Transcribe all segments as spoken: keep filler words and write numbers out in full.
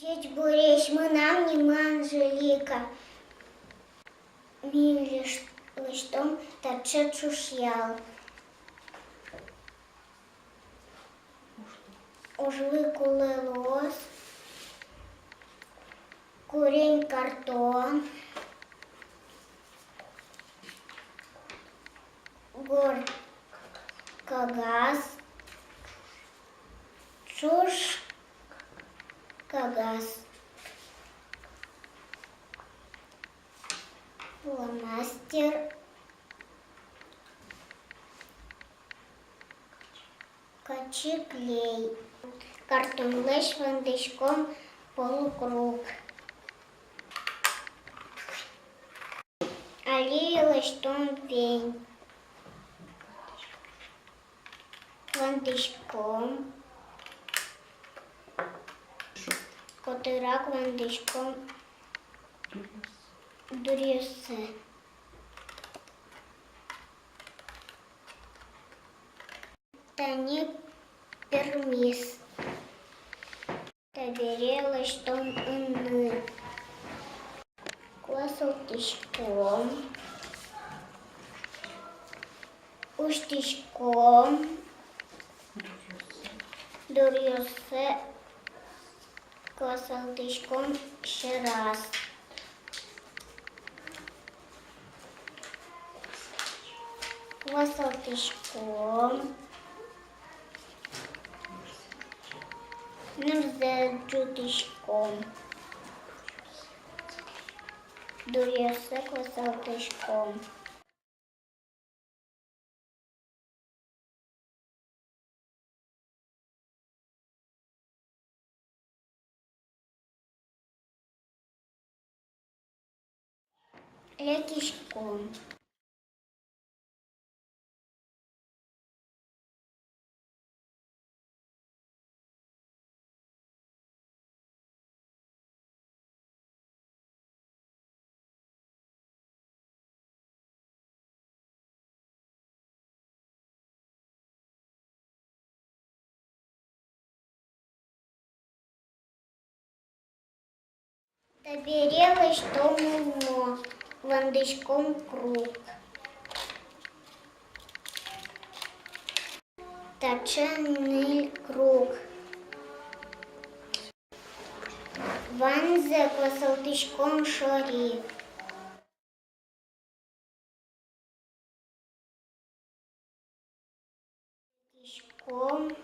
Ӟечбуресь, мынам нимы Анжелика. Ми лэсь-, лэсьтом таӵе ӵушъял. Ужлы кулэ луоз курень картон, горд кагаз, ӵуж кагаз, фломастер, качы клей. Картонлэсь вандӥськом полукруг. Али лэсьтом пень. Вандӥськом. Котырак вандӥськом дуръёссэ. Тани пӧрмиз. Табере лэсьтом ини. Куасалтӥськом. Усьтӥськом. Дуръёссэ куасалтӥськом сьӧраз. Куасалтӥськом. Нырзэ ӝутӥськом. Дуръёссэ куасалтӥськом. Лекиськом. Табере лэсьтом улмо, вандӥськом круг. Таӵе ньыль круг. Ваньзэ куасалтӥськом шори. Лекиськом.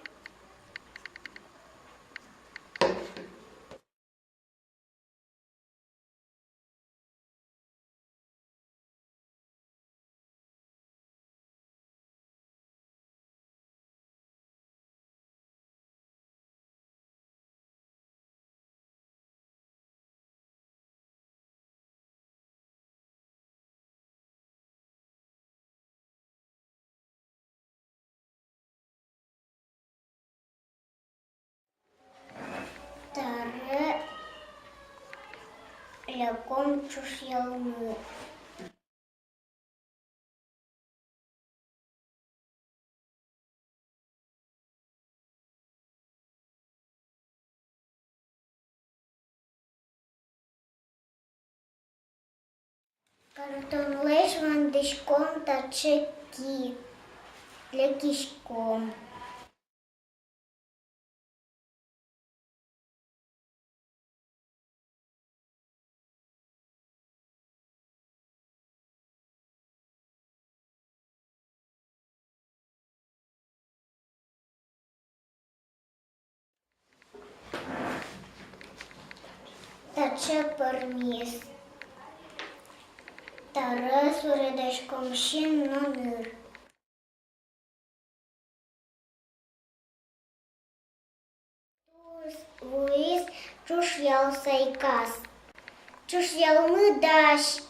Таре ляком ӵушъялмы. Картонлэсь вандӥськом таӵе ки, лекиськом. Таӵе пӧрмиз. Таре суредаськом син но ныр. Туж вуиз ӵушъял сайказ. Ӵушъялмы дась.